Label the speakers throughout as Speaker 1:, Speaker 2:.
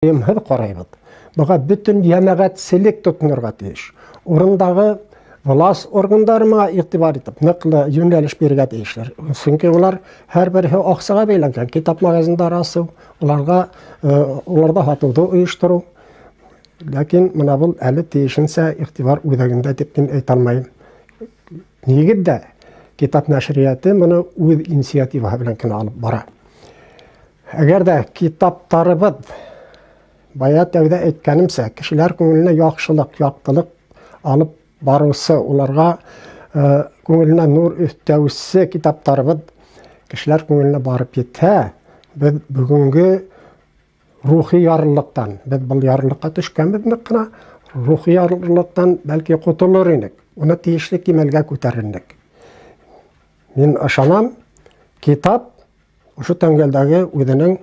Speaker 1: Һеҙ ҡарайбыҙ. Быға бөтөн йәмәғәтселек тотонорға тейеш. Урындағы власть органдары моңа иғтибар итеп, ныҡлы йүнәлеш бирергә тейешләр. Сөнки улар һәр береһе аҡсаға бәйләнгән. Китап магазиндары асыу, уларға э, уларҙа һатыуҙы ойоштороу. Ләкин мына был әле тейешенсә иғтибар үҙәгендә тип мин әйтә алмайым. Нигеҙҙә китап нәшрияты моны үҙ инициативаһы белән генә алып бара. Әгәр дә китаптарыбыҙ бая тәүҙә әйткәнемсә, кешеләр күңеленә яҡшылык, яҡтылык алып барыусы, уларға э, күңеленә нур өҫтәүсе китаптарыбыҙ кешеләр күңеленә барып етһә, беҙ бөгөнгө рухи ярлылыҡтан, беҙ был ярлылыҡҡа төшкәнбеҙ ныҡ ҡына, рухи ярлылыҡтан бәлки ҡотолор инек, уны тейешле кимәлгә күтәрер инек. Мин ышанам, китап Ошо тәңгәлдәге үзенең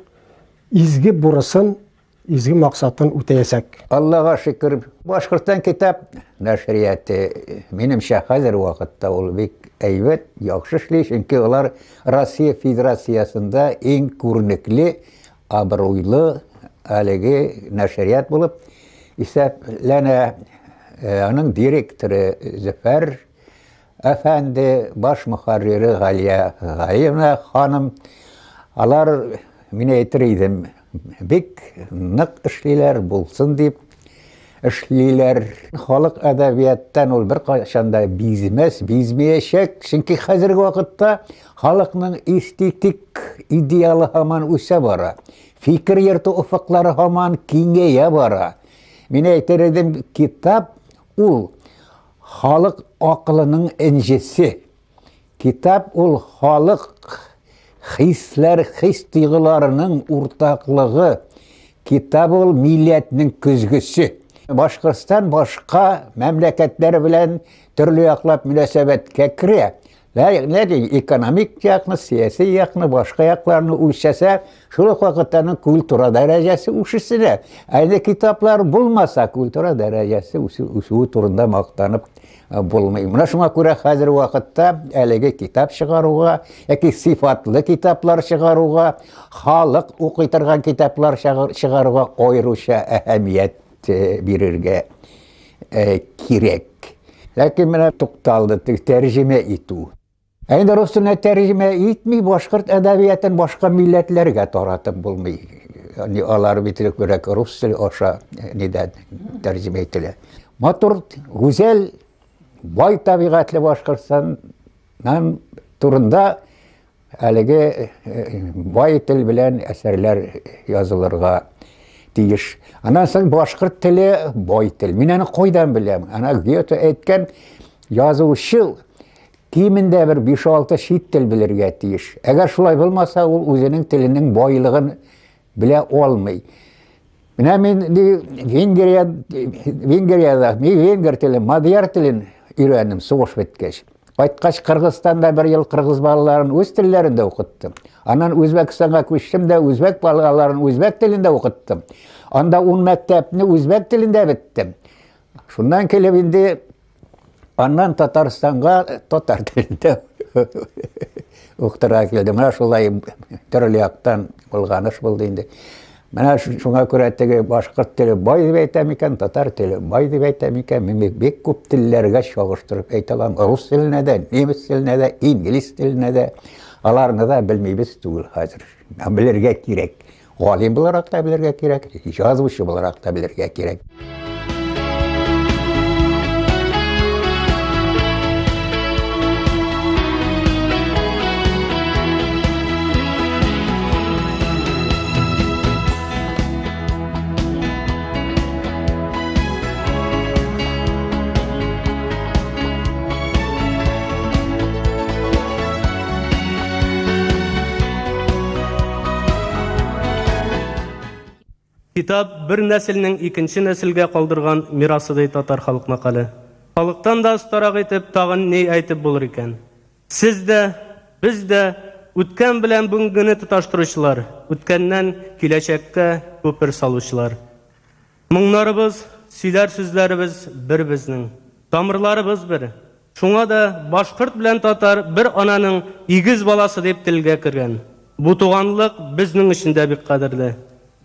Speaker 1: изге бурысын, изге максатын үтәйәсәк.
Speaker 2: Аллага шөкер, Башкортстан китап нәшрияты, минемчә, хәзер вакытта ул бик әйбәт, яхшы эшли, чөнки алар Россия Федерациясендә иң күренекле, абруйлы әлеге нәшрият булып исәпләнә. Э, аның директоры Зөфәр Әфәнде, баш мөхәррире Галия Галиевна ханым, алар, мин әйтер идем, бик нык эшлиләр, булсын дип эшлиләр. Халык әдәбияттан ул беркайчан да бизмәс, бизмәячәк, чөнки хәзерге вакытта халыкның эстетик идеалы һаман үсә бара. Фикер йөртү офыклары һаман киңәя бара. Мин әйтер идем, китап ул Халык акылының энҗесе. Китап ул халык хисләр, хис тойгыларының уртаклыгы. Китап ул милләтнең көзгесе. Башкортстан башка мәмләкәтләр белән төрле яклап мөнәсәбәткә керә. Ләкин экономик якны, сәяси якны, башка якларны үлчәсә, шул ук вакытта аның культура дәрәҗәсе үсешенә. Ә инде китаплар булмаса, культура дәрәҗәсе үсүе турында мактанып э, булмый. Менә шуңа күрә хәзер вакытта әлеге китап чыгаруга яки сыйфатлы китаплар чыгаруга, халык укый торган китаплар чыгаруга аеруча әһәмият э, бирергә э, кирәк. Ләкин менә тукталды тәрҗемә итү. Ә инде рус теленә тәрҗемә итми, башкорт әдәбиятын башка милләтләргә таратып булмый. Ягъни алар бит күбрәк рус теле аша э, нидән тәрҗемә ителә. Матур, гүзәл, бай табигатьле Башкортстаннан турында Әлеге бай тел белән әсәрләр язылырга тиеш. Аннан соң башкорт теле бай тел. Мин аны кайдан беләм? Ана Гёте әйткән, язучы кимендә бер 5-6 чит тел белергә тиеш. Әгәр шулай булмаса, ул үзенең теленең байлыгын белә алмый. Менә мин Венгрия, Венгриядә, мин венгр телен, мадьяр телен өйрәндем сугыш беткәч. Кайткач Кыргызстанда бер ел кыргыз балаларын үз телләрендә укыттым. Аннан Үзбәкстанга күчтем дә үзбәк балаларын үзбәк телендә укыттым. Анда ун мәктәпне үзбәк телендә беттем. Шуннан килеп инде Аннан Татарстанга татар телендә укытырга килдем. Менә шулай төрле яктан булганыш булды инде. Менә шуңа күрә теге башкорт теле бай дип әйтәм икән, татар теле бай дип әйтәм икән, мин бик күп телләргә чагыштырып әйтә алам. Рус теленә дә, немец теленә дә, инглиз теленә дә. Аларны да белмибез түгел хәзер. Белергә кирәк. Галим буларак та белергә кирәк, язучы буларак та белергә кирәк.
Speaker 3: Китап бер нәселнең икенче нәселгә калдырган мирасы ди татар халык мәкале. Халыктан да остарак итеп тагын ни әйтеп булыр икән? Сез дә, без дә үткән белән бүгенгене тоташтыручылар, үткәннән киләчәккә күпер салучылар. Моңнарыбыз, сөйләр сүзләребез бер безнең. Тамырларыбыз бер. Шуңа да башкорт белән татар бер ананың игез баласы дип телгә кергән. Бу туганлык безнең өчен дә бик кадерле.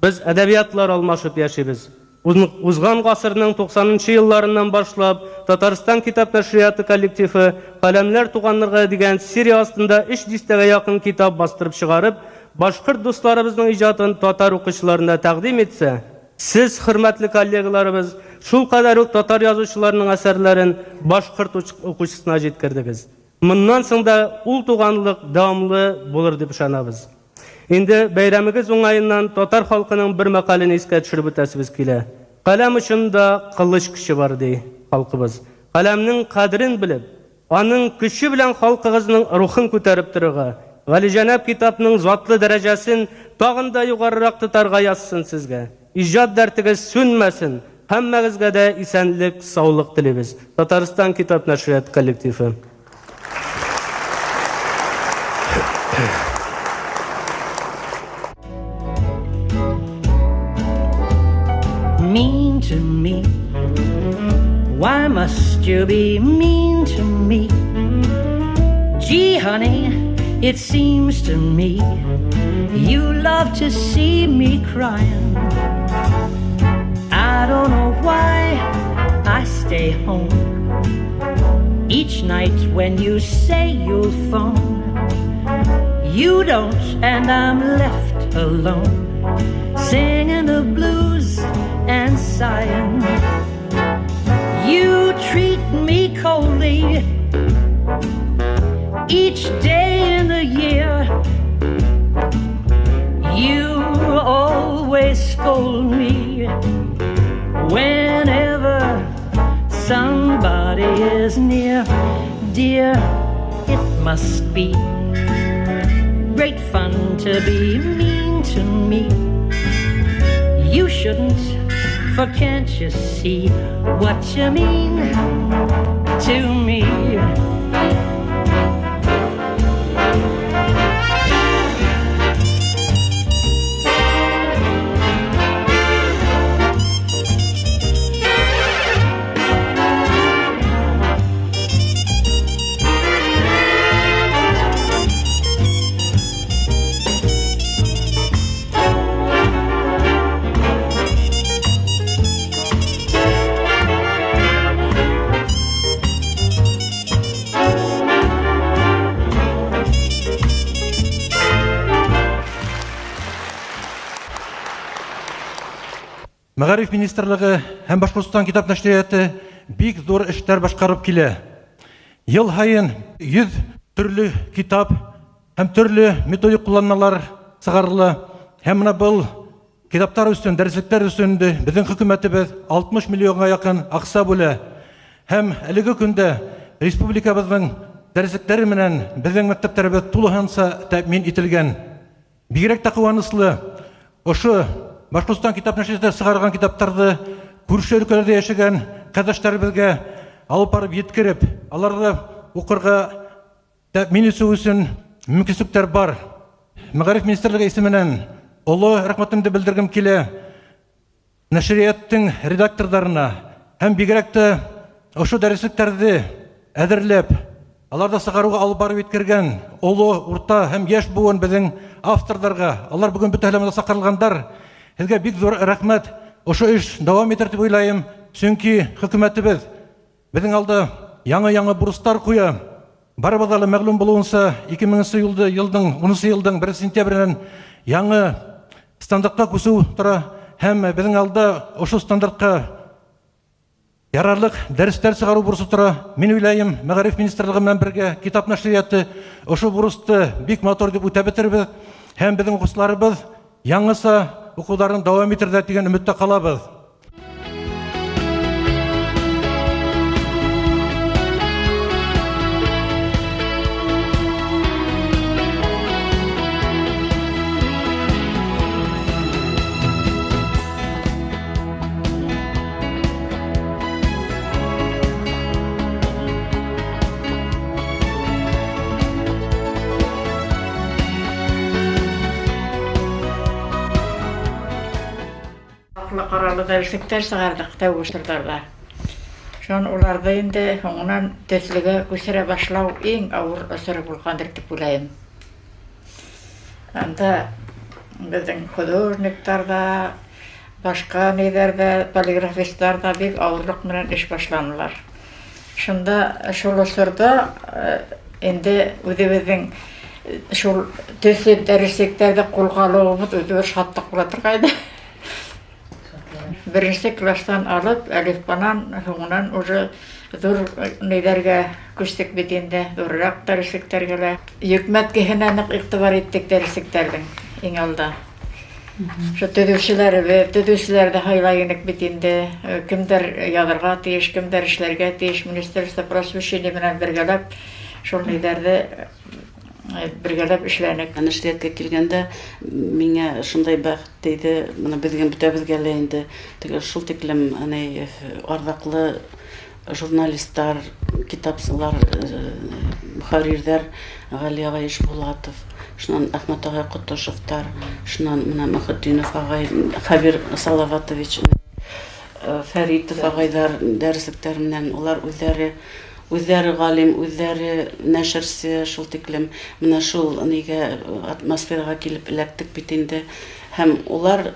Speaker 3: Без әдәбиятлар алмашып яшибез. Узган гасырның 90 нчы елларыннан башлап Татарстан китап нәшрияты коллективы Каләмнәр туганнарга дигән серия астында өч дистәгә якын китап бастырып чыгарып, башкорт дусларыбызның иҗатын татар укучыларына тәкъдим итсә, сез, хөрмәтле коллегаларыбыз, шулкадәр үк татар язучыларының әсәрләрен башкорт укучысына җиткердегез. Моннан соң да ул туганлык дәвамлы булыр дип ышанабыз. Инде бәйрәмегез уңаеннан татар халкының бер мәкален искә төшереп үтәсебез килә. Каләм очында кылыч көче бар, ди халкыбыз. Каләмнең кадерен белеп, аның көче белән халкыгызның рухын күтәреп торырга, галиҗәнап китапның затлы дәрәҗәсен тагын да югарырак тотарга язсын сезгә. Иҗат дәртегез сүнмәсен! Һәммәгезгә дә исәнлек, саулык телибез. Татарстан китап нәшрият коллективы.
Speaker 4: Mean to me. Why must you be mean to me? Gee, honey, it seems to me you love to see me crying. I don't know why I stay home each night when you say you'll phone. You don't, and I'm left alone, singing the blues and sighing. You treat me coldly each day in the year. You always scold me whenever somebody is near. Dear, it must be great fun to be mean to me. You shouldn't, for can't you see what you mean to me?
Speaker 5: Мәгариф министрлыгы һәм Башкортстан китап нәшрияты бик зур эшләр башкарып килә. Ел һаен 100 төрле китап һәм төрле методик кулланмалар чыгарыла. Һәм менә был китаплар өчен, дәреслекләр өчен инде безнең хөкүмәтебез 60 миллионга якын акча бүлә. Һәм әлеге көндә республикабызның дәреслекләре белән безнең мәктәпләребез тулысынча тәэмин ителгән. Бигрәк тә куанычлы, ошо Башкортстан китап нәшрияты чыгарган китапларны күрше өлкәләрдә яшәгән кардәшләребезгә алып барып җиткереп, аларны укырга тәэмин итү өчен мөмкинчелекләр бар. Мәгариф министрлыгы исеменнән олы рәхмәтемне белдергем килә. Нәшрияттың редакторларына һәм бигрәк тә ошо дәреслекләрне әзерләп, аларда чыгаруга алып барып җиткергән олы, урта һәм яшь буын безнең авторларга, алар бүген бөтә монда чакырылгандар. Сезгә бик зур рәхмәт. Ошо эш дәвам итәр дип уйлыйм, чөнки хөкүмәтебез Безнең алда яңа-яңа бурычлар куя. Барыбызга да мәгълүм булуынча, 2000 елда елның 10 елның 1 сентябреннән яңа стандартка күчү тора һәм безнең алда ошо стандартка ярарлык дәресләр чыгару бурычы тора. Мин уйлыйм, мәгариф министрлыгы белән бергә китап нәшрияты ошо бурычты бик матур дип үтәп бетербез һәм безнең укучыларыбыз яңача укуларын дәвам итәрләр дигән өметтә калабыз.
Speaker 6: Аклы каралы дәреслекләр чыгардык тәүге чорларда. Шуннан уларда инде һуңыннан төслегә күчерә башлау иң авыр осыры булгандыр дип уйлыйм. Анда Безнең художниклар да, башка ниләр дә, полиграфистлар да бик авырлык белән эш башланылар. Шунда, шул чорда инде үзебезнең шул төсле дәреслекләрдә кулга алуыбыз үзе бер шатлык була торган иде. Беренче класстан алып, әлифбанан, һуңыннан уже зур ниләргә күчтек бит инде, зуррак дәреслекләргә лә. Йөкмәткеһенә нык игътибар иттек дәреслекләрнең иң алда. Шул төзүчеләребез, төзүчеләр дә һайлай инек бит инде. Кемдер язырга тиеш, кемдер эшләргә тиеш. Министерство просвещения белән бергәләп шул ниләрне бергәләп эшләнек.
Speaker 7: Нәшрияткә килгәндә, миңа шундай бәхет тиде, менә безнең бөтәбезгә лә инде теге шул тиклем әни ардаклы журналистлар, китапчылар, мөхәррирләр Гали агай Ишбулатов, шуннан Әхмәт агай Котышевтар, шуннан менә Мөхетдинов агай, Хәбир Салаватович, Фәритов агайлар дәреслекләр белән алар үзләре үзләре галим, үзләре нәшерче, шул тиклем менә шул нигә атмосферага килеп эләктек бит инде. Һәм улар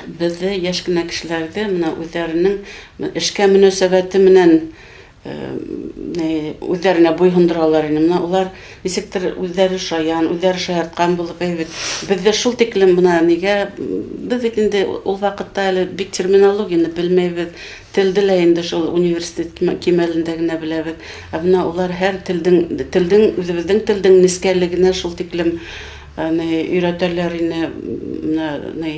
Speaker 7: безне, яшь кенә кешеләрне, менә үзләренең эшкә мөнәсәбәте менән үзләренә буйһындыралар инде. Менә улар ничектер үзләре шаян, үзләре шаярткан булып әйбәт. Бездә шул тиклем менә нигә без бит инде ул вакытта әле бик терминологияне белмәйбез. Телде лә инде шул университет кимәлендә генә беләбез. Ә менә улар һәр телдең, телдең үзебезнең телдең нечкәлегенә шул тиклем өйрәтәләр ине, менә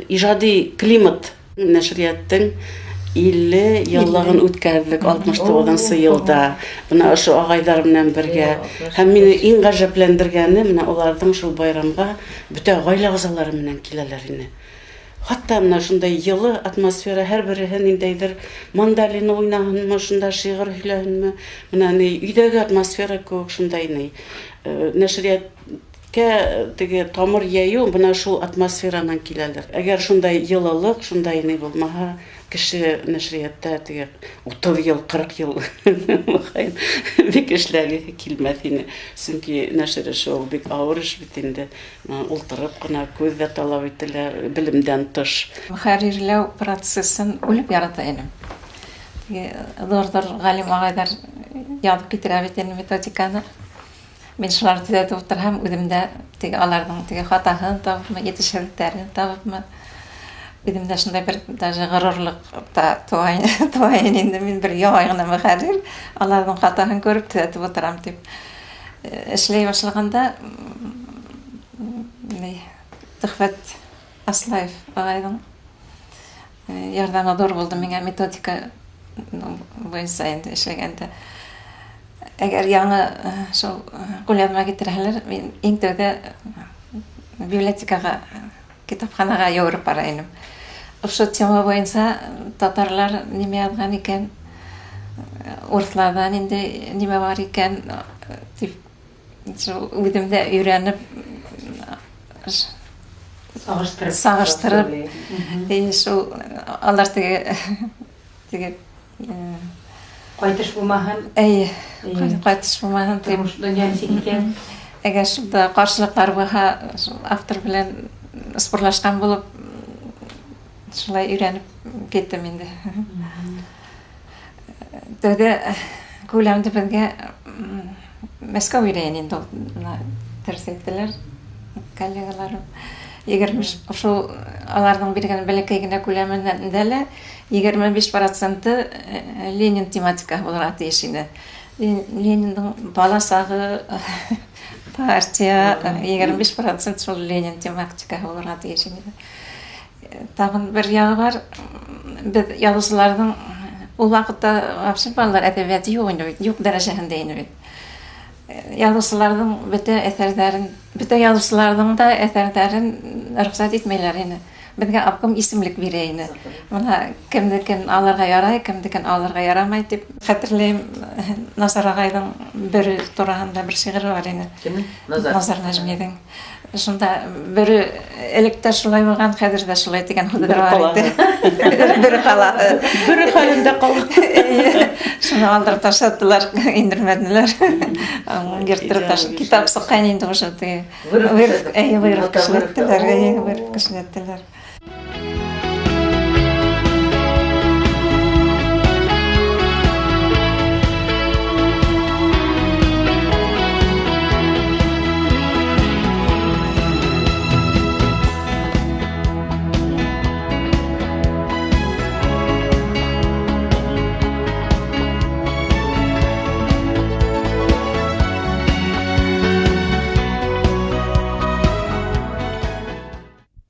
Speaker 7: иҗади климат. Нәшрияттың 50 еллыгын үткәрдек 69 нчы елда. Менә ошо агайлар белән бергә. Һәм мине иң гаҗәпләндергәне, менә аларның шул байрамга бөтә гаилә әгъзалары белән киләләр ине. Хәтта менә шундай елы атмосфера, һәрбереһе ниндәйдер мандолина уйнаһынмы, шунда шигырь һөйләһенме, менә ни өйдәге атмосфера кебек шундай ни. Нәшрият Кә теге тамыр яю менә шул атмосферадан киләдер. Әгәр шундай елылык, шундай ни булмаһа, кеше нәшриятта теге 30 ел, 40 ел мөгаен бик эшләге килмәс ине. Чөнки нәшер эше ул бик авыр эш бит инде. Ултырып кына күз дә таләп ителә, белемдән тыш.
Speaker 8: Мөхәррирләү процессын үлеп ярата идем. Теге зур-зур галим агайлар язып китерә бит инде методиканы. Мин шуларны төзәтеп утырам, үзем дә теге аларның теге хатасын табыпмы, җитешсезлекләрен табыпмы. Үземдә шундай бер даже горурлык та туа туа инде. Мин бер яңа гына мөхәррир, аларның хатасын күреп төзәтеп утырам дип. Эшли башлаганда Төхфәт Аслаев агайның Ярдәме зур булды миңа методика буенча инде эшләгәндә. Әгәр яңа шул кулъязма китерәләр, мин иң тәүдә библиотекага, китапханага йөгереп бара идем. Шул тема буенча татарлар нимә язган икән, урысларда нинди нимә бар икән дип Шул үзем дә өйрәнеп,
Speaker 9: сагыштырып,
Speaker 8: сагыштырып, и шул алар теге теге
Speaker 9: кайтыш булмаһын.
Speaker 8: Әйе, кайтыш булмаһын
Speaker 9: дип. Тормыш дөнья ничек икән?
Speaker 8: Әгәр шунда каршылыклар булса, шул автор белән спорлашкан булып, шулай өйрәнеп киттем инде. Тәүдә күләмде безгә Мәскәү бирә инде ул, менә дөрес әйттеләр коллегаларым. 20 шул аларның биргән бәләкәй генә күләмендә лә 25 проценты Ленин тематикасы булырга тиеш иде. Ленинның бала сагы партия 25 процент шул Ленин тематикасы булырга тиеш иде. Тагын бер ягы бар. Без язучыларның ул вакытта вообще балалар әдәбияты юк инде бит, юк дәрәҗәсендә инде бит. Язучыларның бөтә әсәрләрен, бөтә язучыларның да әсәрләрен рөхсәт итмиләр инде. Безгә обком исемлек бирә иде. Менә кемнекен алырга ярай, кемнекен алырга ярамай дип. Хәтерлим, Назар агайның бөре турында бер шигыре бар иде.
Speaker 10: Кемнең? Назар.
Speaker 8: Назар Нәҗмидің. Шунда бөре элек тә шулай булган, хәзер дә шулай дигән һүзләр бар иде. Бөре кала.
Speaker 10: Бөре хәлендә кала.
Speaker 8: Шуны алдырып ташлаттылар, индермәделәр. Ертырып ташлаттылар. Китап суккан инде уже теге. Әйе, вырып эшләттеләр, әйе, вырып эшләттеләр.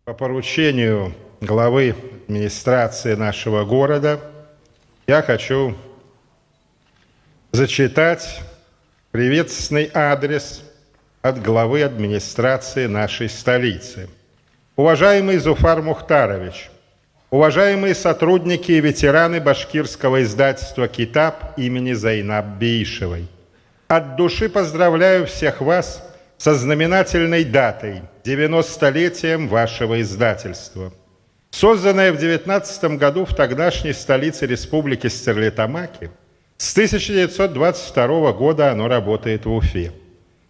Speaker 11: По поручению главы администрации нашего города я хочу зачитать приветственный адрес от главы администрации нашей столицы. Уважаемый Зуфар Мухтарович, уважаемые сотрудники и ветераны башкирского издательства «Китап» имени Зайнаб Биишевой, от души поздравляю всех вас со знаменательной датой – 90-летием вашего издательства. Созданное в 19 году в тогдашней столице республики Стерлитамаки, с 1922 года оно работает в Уфе.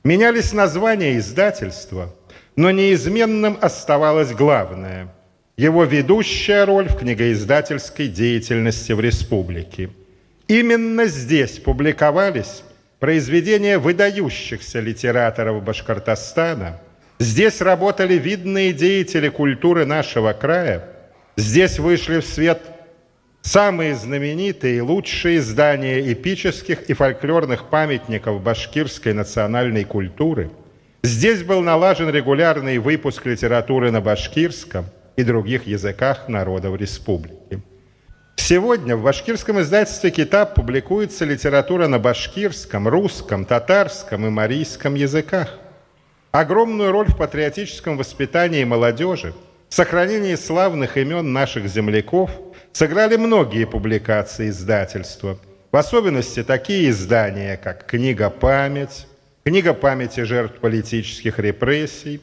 Speaker 11: Менялись названия издательства, но неизменным оставалось главное – его ведущая роль в книгоиздательской деятельности в республике. Именно здесь публиковались произведения выдающихся литераторов Башкортостана, здесь работали видные деятели культуры нашего края, здесь вышли в свет самые знаменитые и лучшие издания эпических и фольклорных памятников башкирской национальной культуры. Здесь был налажен регулярный выпуск литературы на башкирском и других языках народов республики. Сегодня в башкирском издательстве «Китап» публикуется литература на башкирском, русском, татарском и марийском языках. Огромную роль в патриотическом воспитании молодежи, в сохранении славных имен наших земляков сыграли многие публикации издательства, в особенности такие издания, как «Книга память», «Книга памяти жертв политических репрессий»,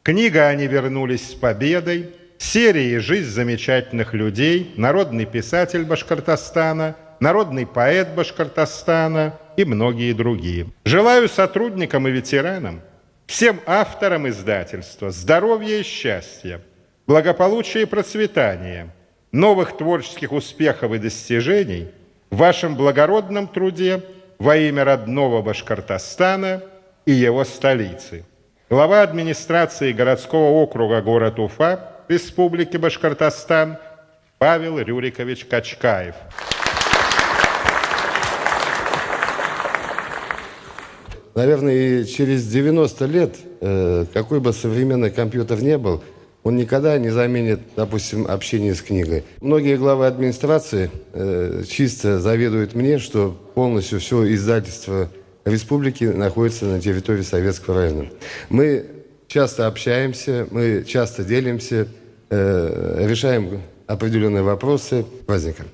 Speaker 11: «Книга «Они вернулись с победой», серии «Жизнь замечательных людей», «Народный писатель Башкортостана», «Народный поэт Башкортостана» и многие другие. Желаю сотрудникам и ветеранам, всем авторам издательства здоровья и счастья, благополучия и процветания, новых творческих успехов и достижений в вашем благородном труде во имя родного Башкортостана и его столицы. Глава администрации городского округа город Уфа Республики Башкортостан Павел Рюрикович Качкаев.
Speaker 12: Наверное, и через 90 лет, какой бы современный компьютер ни был, он никогда не заменит, допустим, общение с книгой. Многие главы администрации чисто завидуют мне, что полностью все издательство республики находится на территории Советского района. Мы часто общаемся, мы часто делимся, решаем определенные вопросы. Праздником!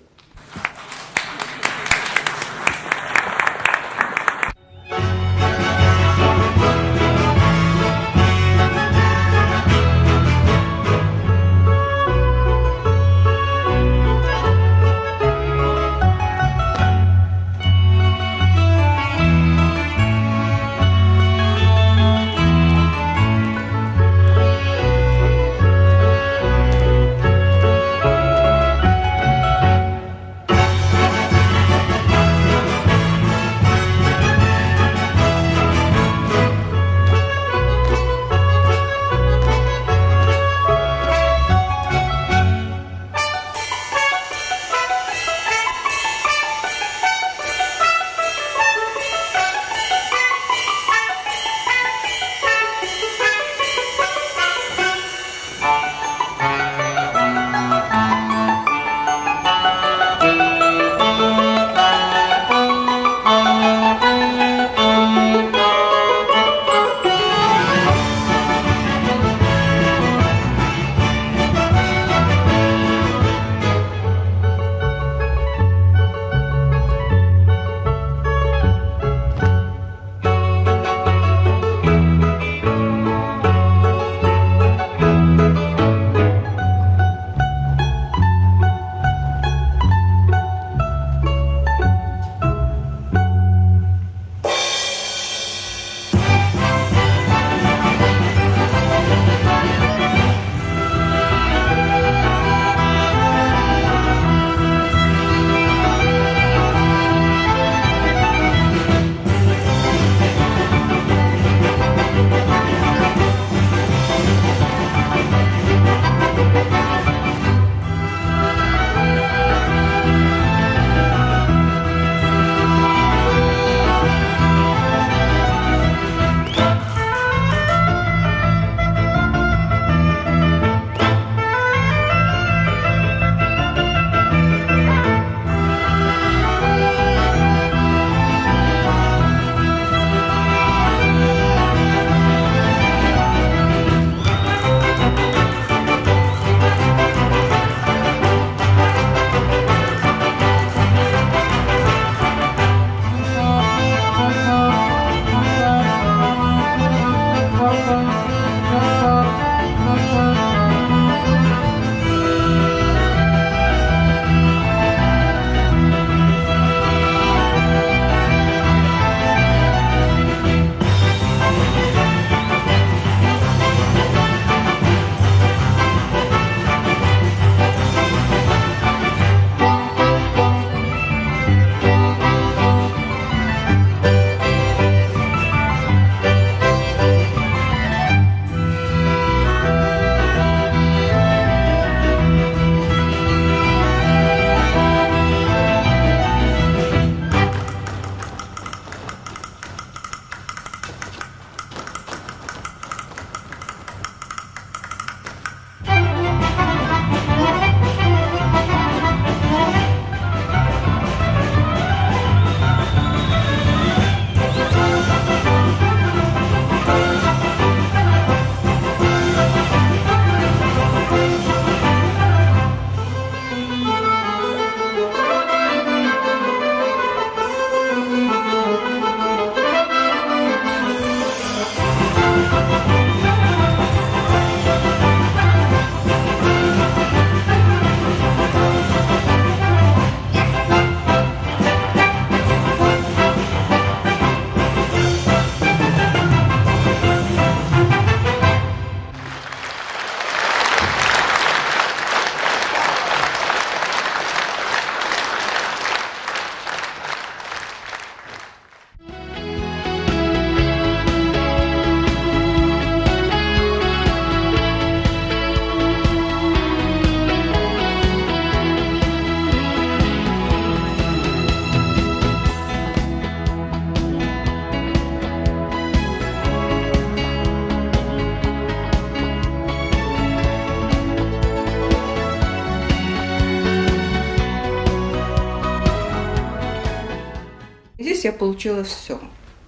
Speaker 13: Здесь я получила все.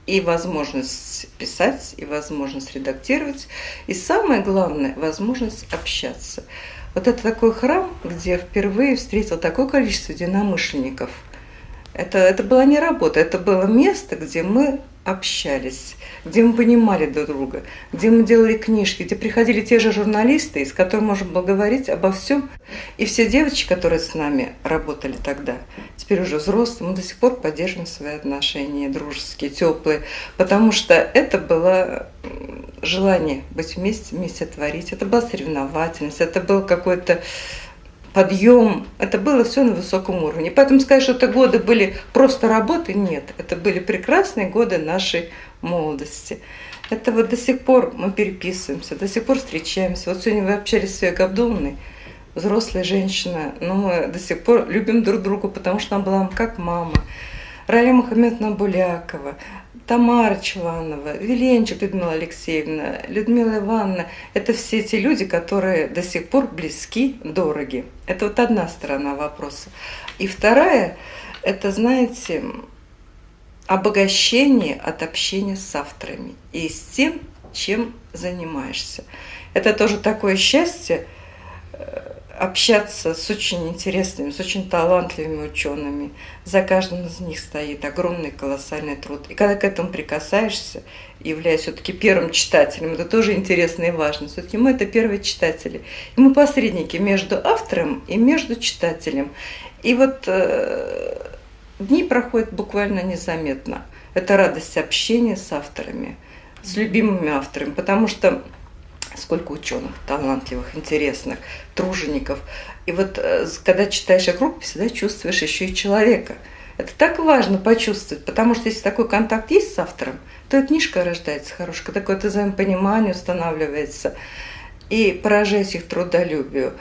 Speaker 13: И возможность писать, и возможность редактировать, и самое главное, возможность общаться. Вот это такой храм, где впервые встретил такое количество единомышленников. Это была не работа, это было место, где мы общались, где мы понимали друг друга, где мы делали книжки, где приходили те же журналисты, с которыми можно было говорить обо всем. И все девочки, которые с нами работали тогда, теперь уже взрослые, мы до сих пор поддерживаем свои отношения дружеские, теплые, потому что это было желание быть вместе, вместе творить, это была соревновательность, это был какой-то подъем, это было все на высоком уровне. Поэтому сказать, что это годы были просто работы, нет. Это были прекрасные годы нашей молодости. Это вот до сих пор мы переписываемся, до сих пор встречаемся. Вот сегодня вы общались с Соей Габдуллиной, взрослая женщина, но мы до сих пор любим друг друга, потому что она была как мама. Ралия Мухаметовна Булякова, Тамара Чуланова, Веленчик Людмила Алексеевна, Людмила Ивановна. Это все те люди, которые до сих пор близки, дороги. Это вот одна сторона вопроса. И вторая, это, знаете, обогащение от общения с авторами и с тем, чем занимаешься. Это тоже такое счастье общаться с очень интересными, с очень талантливыми учеными. За каждым из них стоит огромный, колоссальный труд. И когда к этому прикасаешься, являясь все-таки первым читателем, это тоже интересно и важно. Все-таки мы это первые читатели. И мы посредники между автором и между читателем. И вот дни проходят буквально незаметно. Это радость общения с авторами, с любимыми авторами, потому что сколько ученых, талантливых, интересных, тружеников. И вот когда читаешь их рукопись, всегда чувствуешь еще и человека. Это так важно почувствовать, потому что если такой контакт есть с автором, то и книжка рождается хорошая, такое-то взаимопонимание устанавливается. И поражаясь их трудолюбию,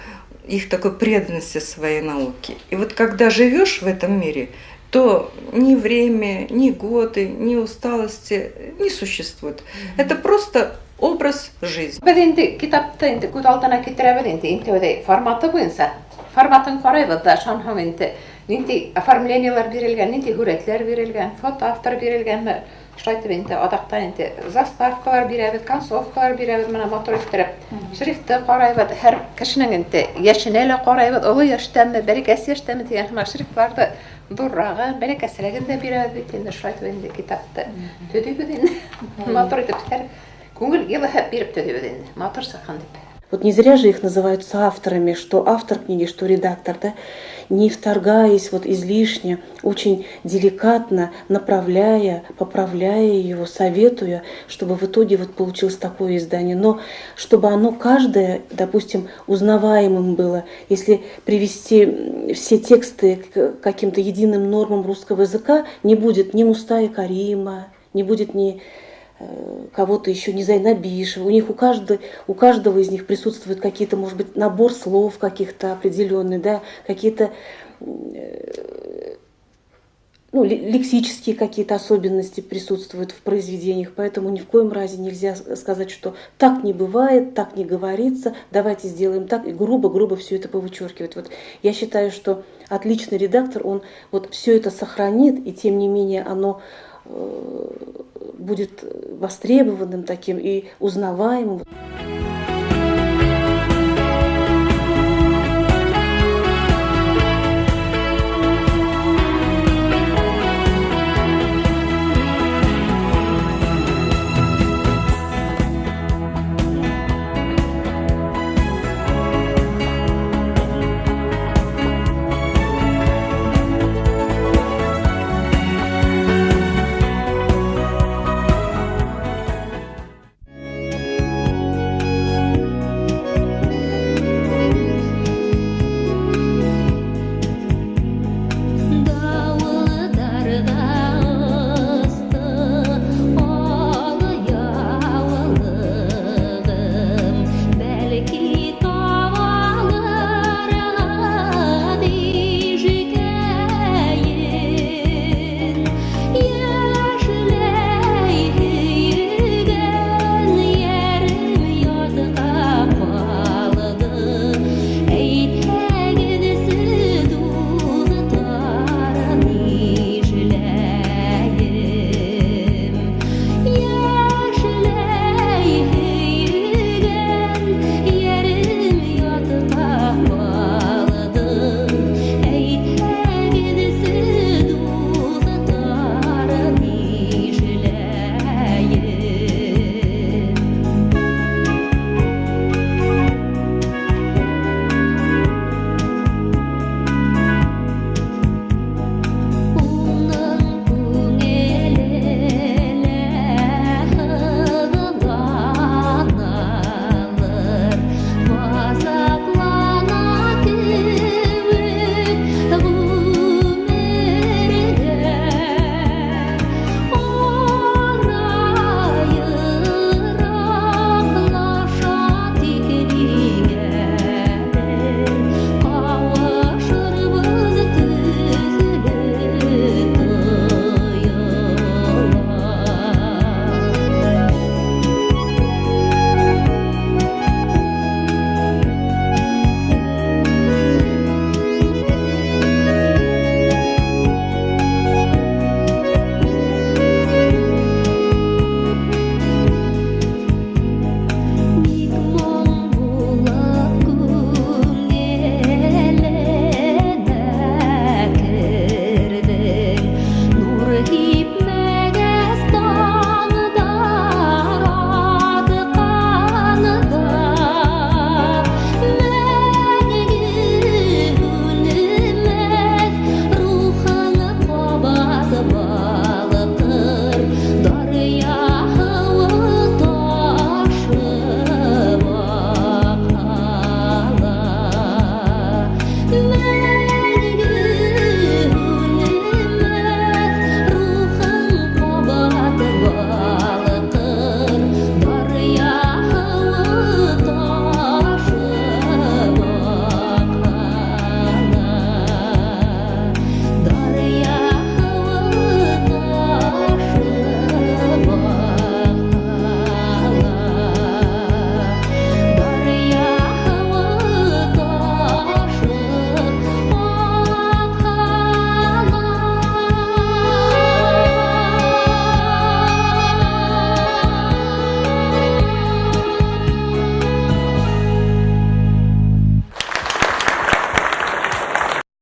Speaker 13: их такой преданности своей науке. И вот когда живешь в этом мире, то ни время, ни годы, ни усталости не существует. Это просто образ жизни.
Speaker 10: Беҙ инде китапты инде күҙ алдына килтерәбеҙ инде иң тәүҙә форматы буйынса. Форматын ҡарайбыҙ ҙа, шунан һуң инде ниндәй оформлениелар бирелгән, ниндәй һүрәтләр бирелгән, фото автор бирелгәнме, шулай итеп инде аҙаҡта инде заставкалар бирәбеҙ, концовкалар бирәбеҙ, мына матур иттереп. Шрифты ҡарайбыҙ, һәр кешенең инде йәшенә лә ҡарайбыҙ, оло йәштәме, бәләкәс йәштәме тигән һымаҡ шрифтларҙы ҙурырағы, бәләкәсерәген дә бирәбеҙ бит инде, шулай итеп инде китапты төҙөйбөҙ инде. Матур итеп һәр күңел йылыһы биреп төҙөйбөҙ инде, матур сыҡһын тип.
Speaker 14: Вот не зря же их называют соавторами, что автор книги, что редактор, да, не вторгаясь вот излишне, очень деликатно направляя, поправляя его, советуя, чтобы в итоге вот получилось такое издание. Но чтобы оно каждое, допустим, узнаваемым было, если привести все тексты к каким-то единым нормам русского языка, не будет ни Мустая Карима, не будет ни кого-то еще, не Зайнабишева. У них у каждого из них присутствует какие-то, может быть, набор слов каких-то определенный, да, какие-то ну, лексические какие-то особенности присутствуют в произведениях, поэтому ни в коем разе нельзя сказать, что так не бывает, так не говорится, давайте сделаем так, и грубо-грубо все это повычеркивать. Вот я считаю, что отличный редактор, он вот все это сохранит, и тем не менее оно будет востребованным таким и узнаваемым.